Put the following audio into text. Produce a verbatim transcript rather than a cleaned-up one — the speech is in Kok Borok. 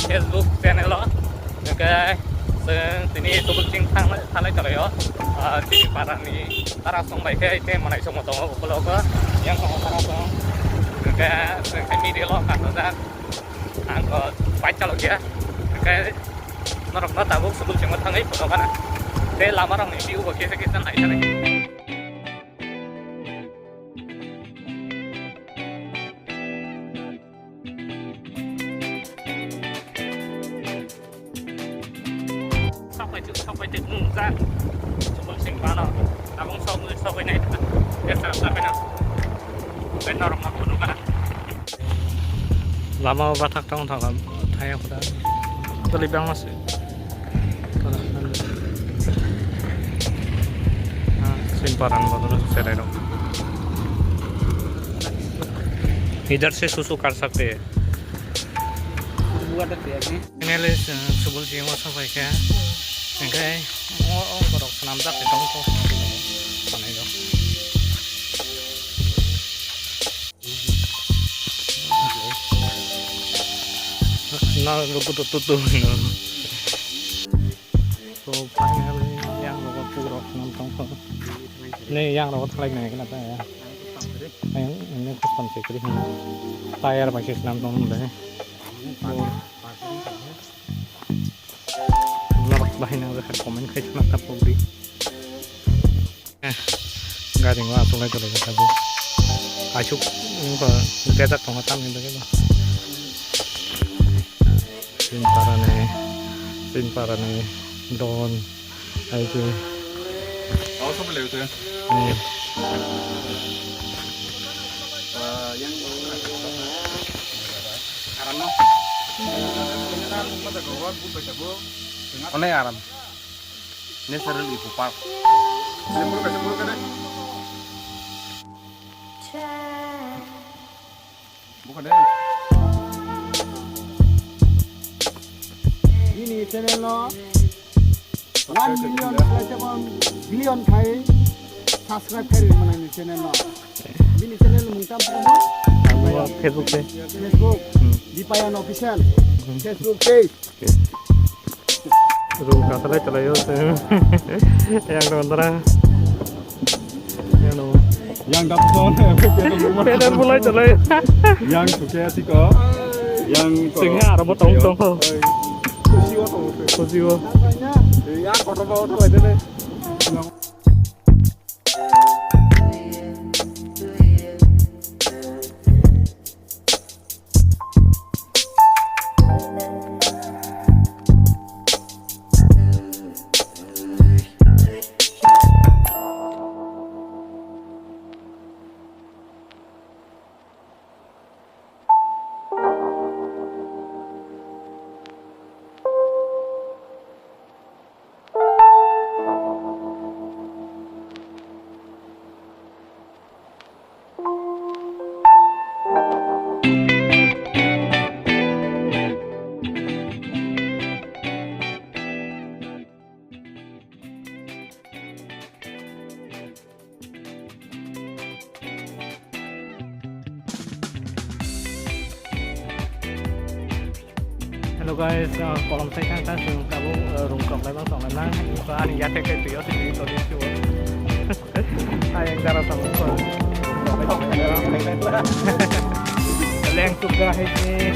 Facebook channel o. Hwnkhe chwng tini Subulsing thang-, thanglai tonglaio. Ah, chini parani tara song bai khe tei manai songmo tongo ukulok o. Yang tongo tara song. Hwnkhe chwng khe media lo kha tongjak. Ang kok bike chalok ya. Hwnkhe norokno tabuk Subulsing o thangwi photo gana. Tei lama rokni view bo kisa kisa nai thani. Sok bai tuk, sok bai tuk, nung jak. Subulsing mano. Abong sok, sok bai nai. Esa, sok bai nai. Bai norok ma kunu ka. Lama o bathak tong thang thaya khuda. Tali bang mas. Sin paran ba serai rok. Idhar se susu kar sakte. Finally, uh, Subulsing o sapai kha. Hwnkhe o, o borok swnamjak tong kho. Manai rok. Na, luku tu, tu, tu, no. So, finally, yang rogo puro nam tong kho. Ne, yang rogo thalai nai kena ta ya. Yang, ini custom se kri hina. Tayar bai se nam tong le. Norok bahai nang rwkha comment khai khna ta pok di. Eh, gari o aswk lai tonglaijak tabuk. Aswk wngkha bejak tongo tamni bagwi bo. Chini parani, chini parani don, hai khe. Hmm. Onai aram. Natural Eco Park. Bini channel no one million, one billion khai subscribe khai ri manani channel no. Bini channel mung tam tamo? Facebook se. Facebook. Hmm. Dipayan Official. Hmm. Facebook page. Room kasalai chalai o se. Yang dondra. Yang dong. Yang dap son. Pedal bulai chalai. Yang suke tiko. Yang singha aro bo tong tong ho. Kusi o tong. Kusi o. Yang kotor ba o thalai dene. Hello guys, uh, kolom sai thang thang chwng tabuk, uh, room kok lai bang tong lai nang. Ani yathek kai twi o sini todi sio. Ayang jara tong ko. Leng tuk ga hai se.